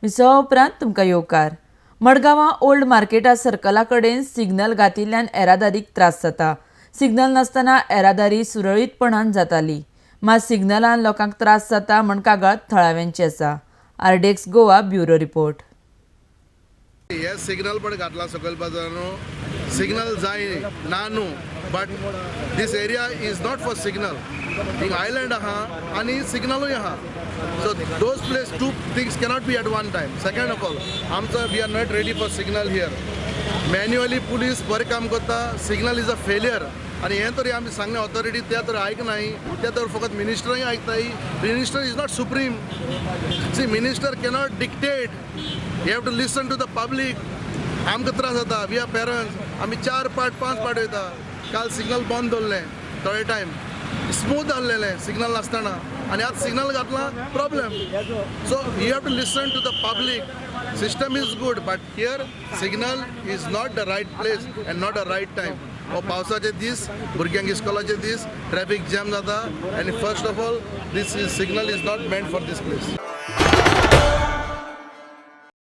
विसवा उपरांत तुमकां येवकार. मडगांवां ओल्ड मार्केटा सर्कला कडेन सिग्नल घातिल्ल्यान येरादारीक त्रास जाता. सिग्नल नासतना येरादारी सुरळीतपणान जाताली, मात सिग्नलान लोकांक त्रास जाता म्हण कागाळ थळाव्यांची आसा. RDX Goa bureau report. हे सिग्नल पण घातला सकयल बाजारान. सिग्नल जाय ना न्हू, but this area is not for signal. हिंग आयलँड आहा आनी सिग्नलूय आहा, so those place two things cannot be at one time. Second of all, आमचो we are not ready for signal here. Manually police बरें काम करता. Signal is a failure. आनी हें तरी आमी सांगलें ऑथॉरिटी, त्या तर आयकनाय. त्या तर फकत मिनिस्टरूय आयकताय. Minister is not supreme. See, minister cannot dictate. You have to listen to the public. आमकां त्रास जाता. We are parents. आमी चार पाट पांच पाट वयता. काल सिग्नल बंद दवरलें थोडे टायम, स्मूथ आहलेलें सिग्नल नासतना, आनी आतां सिग्नल घातला, problem. So you have to listen to the public. System is good, but here signal is not the right place and not the right time. हो पावसाचे दीस, भुरग्यांक इस्कॉलाचे दीस, ट्रॅफिक जॅम जाता. आनी first of all, this is signal is not meant for this place.